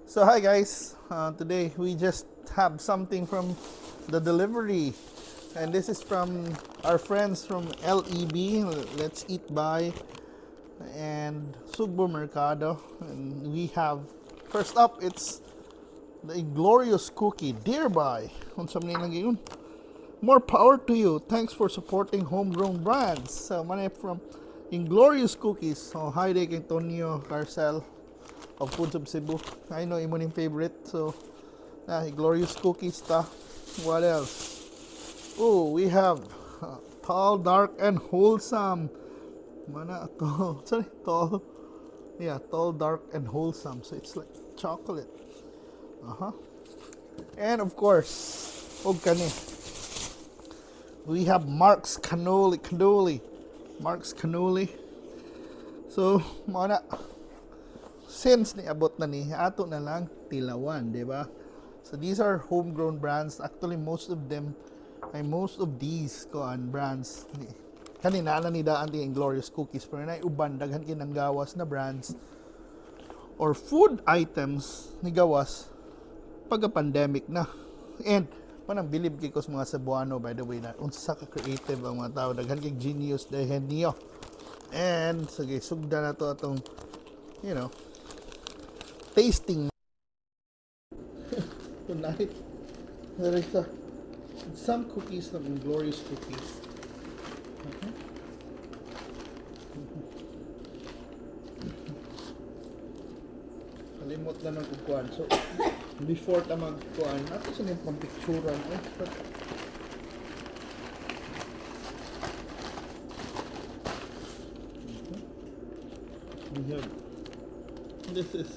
So hi guys, today we just have something from the delivery, and this is from our friends from LEB, Let's Eat By, and Sugbo Mercado. And we have, first up, it's the Inglorious Cookie, Dear By. Unsa man ilang giingon? "More power to you. Thanks for supporting homegrown brands." So, money from Inglorious Cookies. So, hi day kay Antonio Carcel of Foods of Cebu. I know imo ning favorite. So, Inglorious Cookies ta. What else? Oh, we have Tall, Dark, and Wholesome. Mana to. Sorry, tall. Yeah, Tall, Dark, and Wholesome. So, it's like chocolate. And of course, og kani. We have Mark's Cannoli, Cannoli. Mark's Cannoli. So, mao na. Since niabot na ni, ato na lang tilawan, di ba? So these are homegrown brands. Actually, most of them, ay most of these kuan brands, ni, kanina na ni daan ti Glorious Cookies, pero na uban daghan kinang gawas na brands or food items ni gawas pagka pandemic na. And manang bilib kay ko sa mga Cebuano, by the way, na unsa ka creative ang mga tao, daghan kay genius dahil niyo. And sige, sugda na to atong tasting tonight. There is some cookies from Glorious Cookies. Kalimot na ng kukuan. So, before ta magkuan, nato sa niyang pang-picturean. Eh, but, We have, this is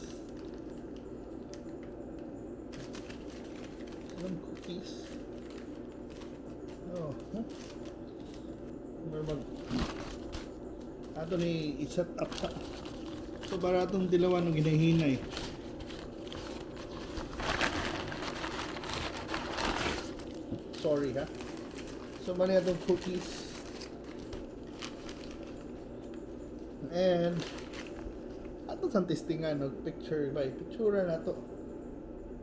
some cookies. Oh, huh? May mag ato ni i-set up sa so para atong dilawan ng ginahinay. Sorry ha. So mani atong cookies. And ato sa testingan og picture by picture na to.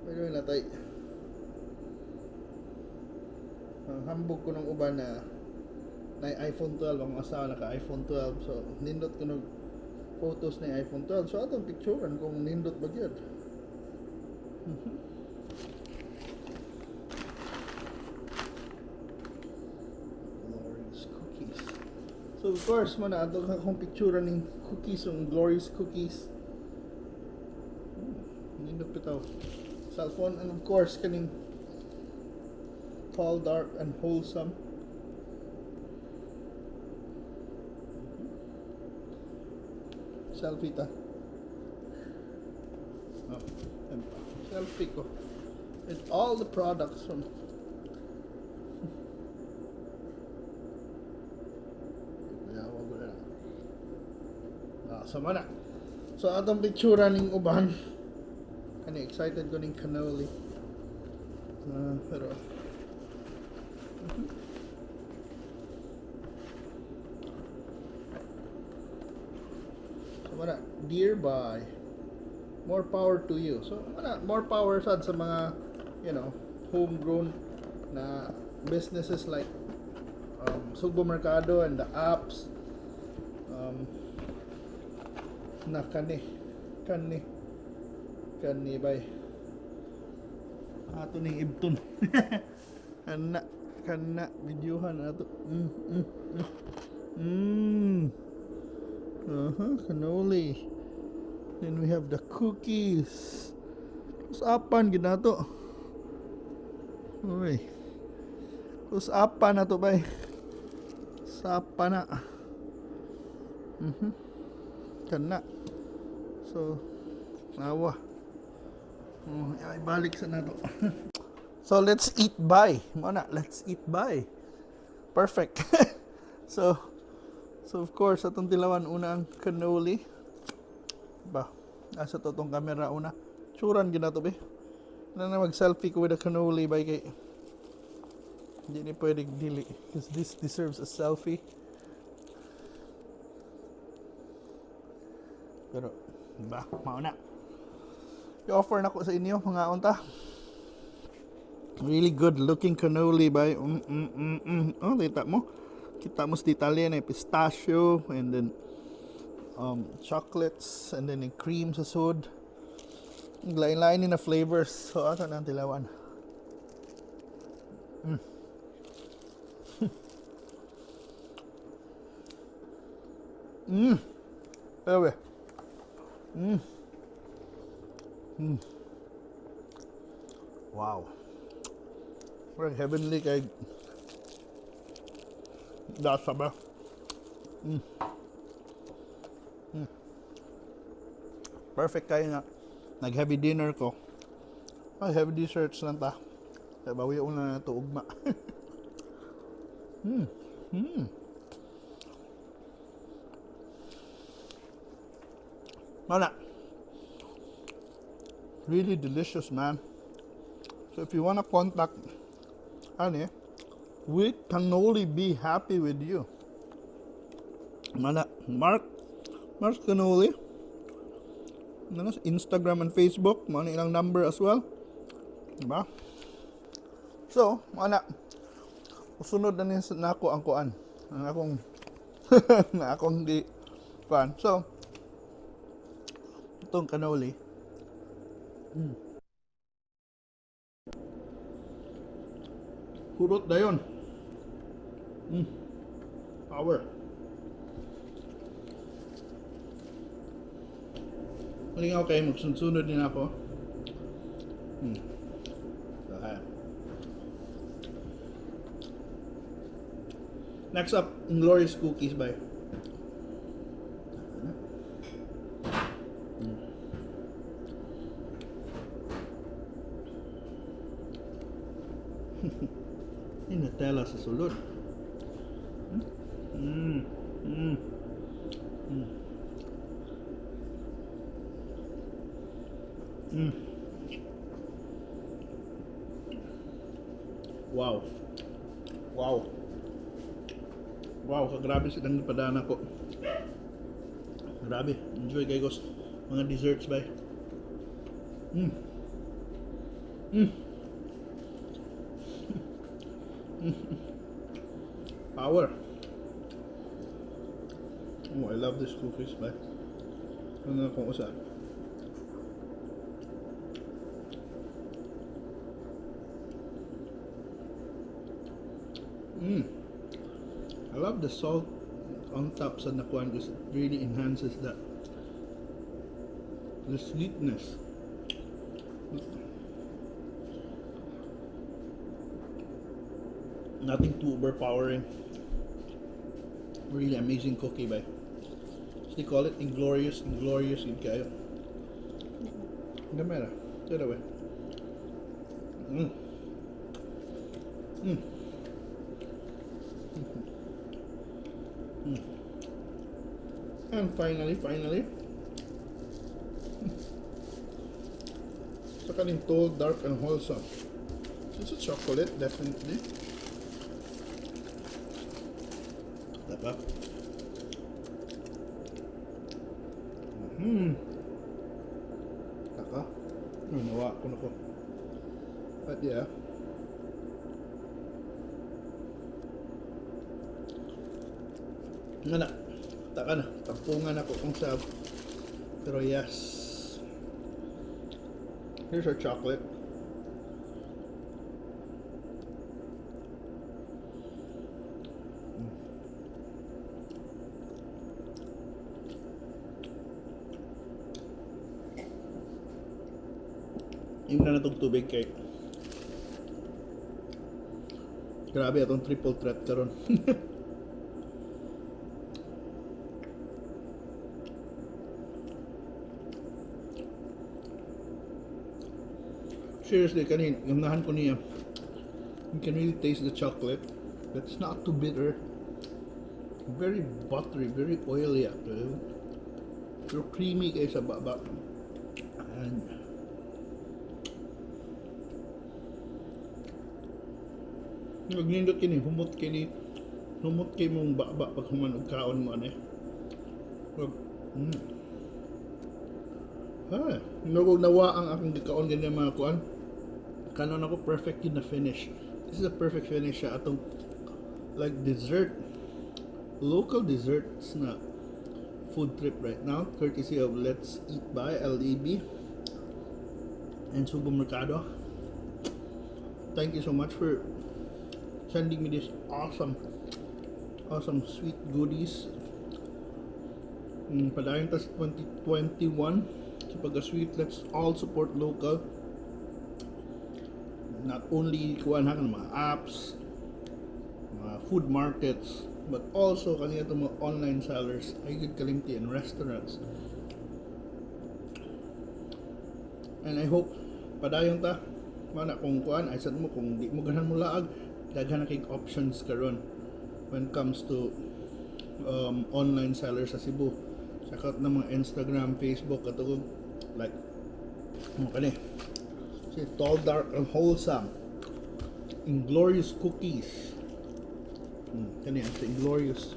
Pwede na tayo. Ang hambog ko ng uban na na iPhone 12 ang asawa, naka iPhone 12, so nindot ko nog photos ni iPhone 12, so atong picturean kung nindot ba gyud. Glorious Cookies. So of course man ato akong picture ning cookies ng Glorious Cookies. Nindot bitaw cellphone. And of course kaning Tall, Dark and Wholesome. Selfie ta. Oh, yan pa. Selfie ko. With all the products from. Yawa ko na. Ah, sama na. So atong picture ning uban. Kani excited ko ning cannoli. Ah, pero So wala, "Dear By. More power to you." So wala, more power sad sa mga homegrown na businesses like Sugbo Mercado and the apps na kani kani kani bay ato ning ibton kana kana videohan ato. Cannoli. Then we have the cookies. Usapan gid nato. Uy. Usapan na to bay. Sapa na. Kana. So, awa. Oh, ay, balik sa nato. So, let's eat by. Mo na, let's eat by. Perfect. So of course, atong tilawan una ang cannoli. Ba, asa to tong camera una. Tsuran gid nato be. Na na mag-selfie ko with the cannoli by kay hindi ni pwedeng dili because this deserves a selfie. Pero, ba, mao na. I-offer nako sa inyo mga unta. Really good looking cannoli by Oh, kita mo. Kita mo sa detalye na pistachio and then chocolates and then yung cream sa sud. Lain-lain ni na flavors. So ato na ang tilawan. Grabe. Wow. Parang heavenly kay lasa ba? Perfect kayo nga. Nag-heavy dinner ko. Ay, heavy desserts lang ta. Kaya bawi na na ito ugma. Mana. Really delicious, man. So if you wanna contact ani, we can only be happy with you. Mana, Mark Cannoli. Ano, sa Instagram and Facebook, mana ilang number as well. Diba? So, mana, usunod na ni nako ang kuan. Ang akong na akong di kuan. So, itong cannoli. Hurot dayon. Power. Malingaw kayo, magsunod din ako. Okay. Next up, Inglorious Cookies by. Yung Nutella sa sulod. Wow. Wow. Wow, kagrabe silang gipadana ko. Grabe, enjoy kayo guys. Mga desserts bay. Power. Oh, I love this cookies, bay. Ano na kung usa. I love the salt on top sa nakuan because it really enhances the sweetness. Nothing too overpowering. Really amazing cookie by. They call it inglorious, inglorious yun kayo. Gamay ra. Ito ba? And finally, finally, sa kaning Tall, Dark, and Wholesome. It's a chocolate, definitely. Diba? Taka. Oh, nawa ko na ko. But yeah. Nga na. Taka na. Tampungan ako kung sa. Pero yes. Here's our chocolate. Yung na natong tubig kay grabe atong triple threat karon. Seriously, kanin, ganahan ko niya. You can really taste the chocolate. But it's not too bitter. Very buttery, very oily actually. Pero creamy kay sa baba. And nagnindot kini, humot kini, humot kay mong baba pag human og kaon mo ani. Wag. Ah. Nugog nawa ang akong gikaon ganyan, mga kuan. Kanon ako, perfect yun na finish. This is a perfect finish siya atong like dessert, local desserts na food trip right now, courtesy of Let's Eat by LEB and Sugbo Mercado. Thank you so much for sending me this awesome, awesome sweet goodies. Padayon ta sa 2021 sa pagka-sweet. Let's all support local. Not only kuan ha, mga apps, mga food markets, but also kani itong mga online sellers ay good kalimti and restaurants. And I hope padayon ta mana kung kuan ay sad mo, kung di mo ganahan mo laag, daghan na kay options karon when it comes to online sellers sa Cebu. Check out ng mga Instagram, Facebook ato, like mo kani si Tall, Dark and Wholesome Inglorious Cookies. Kani ang Inglorious.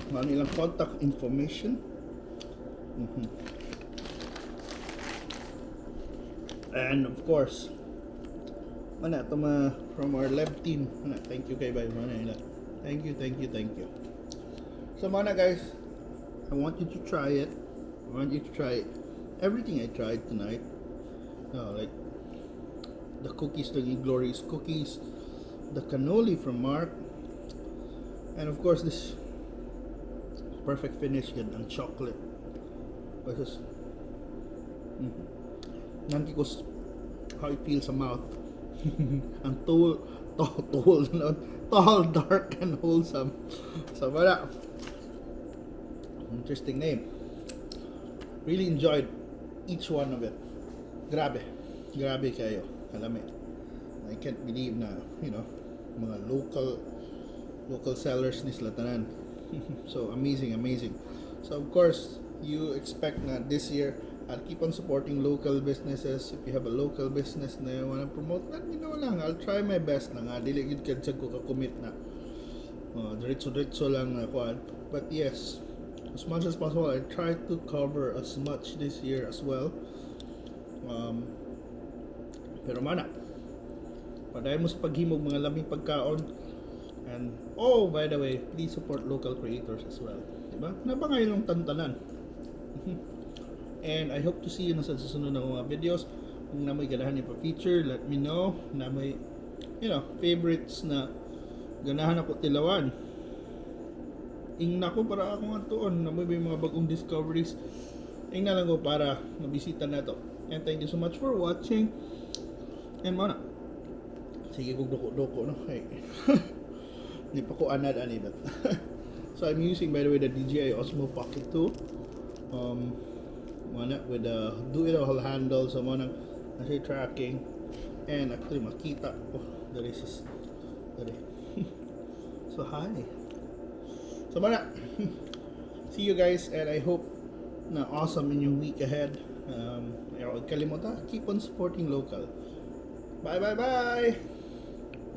Mao ilang contact information. And of course, mana ito mga from our lab team. Mana, thank you kay Bay. Mana ila. Thank you, thank you, thank you. So mana guys, I want you to try it. I want you to try everything I tried tonight. No, like the cookies, the Inglorious cookies, the cannoli from Mark, and of course this perfect finish yan, ang chocolate. Because nanti ko how it feels sa mouth. Ang tall, tall, tall, no? Tall, dark, and wholesome. So, wala. Interesting name. Really enjoyed each one of it. Grabe. Grabe kayo. Kalami. I can't believe na mga local sellers ni sila tanan. So amazing, amazing. So of course, you expect na this year I'll keep on supporting local businesses. If you have a local business na you wanna promote, let me know lang. I'll try my best na nga. Dili gyud kad ko ka-commit na diretso-diretso lang na kuan. But yes, as much as possible, I try to cover as much this year as well. Pero mana, padayon mo sa paghimog mga laming pagkaon. And, oh, by the way, please support local creators as well. Diba? Nabangay lang tantanan. And I hope to see you na sa susunod na mga videos. Kung naa moy ganahan ipa-feature, let me know. Naa moy favorites na ganahan ako tilawan. Ingna ko para ako nga tuon. Naa moy may mga bagong discoveries. Ingna lang ko para mabisita na to. And thank you so much for watching. And mao na. Sige kog duko-duko, no? Hey. Hindi pa ko anad ani, but so I'm using, by the way, the DJI Osmo Pocket 2. Mana with the do it all handle, so mo nang nasa tracking and actually makita, oh, there is there. So hi, so mana, see you guys, and I hope na awesome in your week ahead. Kalimutan, keep on supporting local. Bye, bye, bye.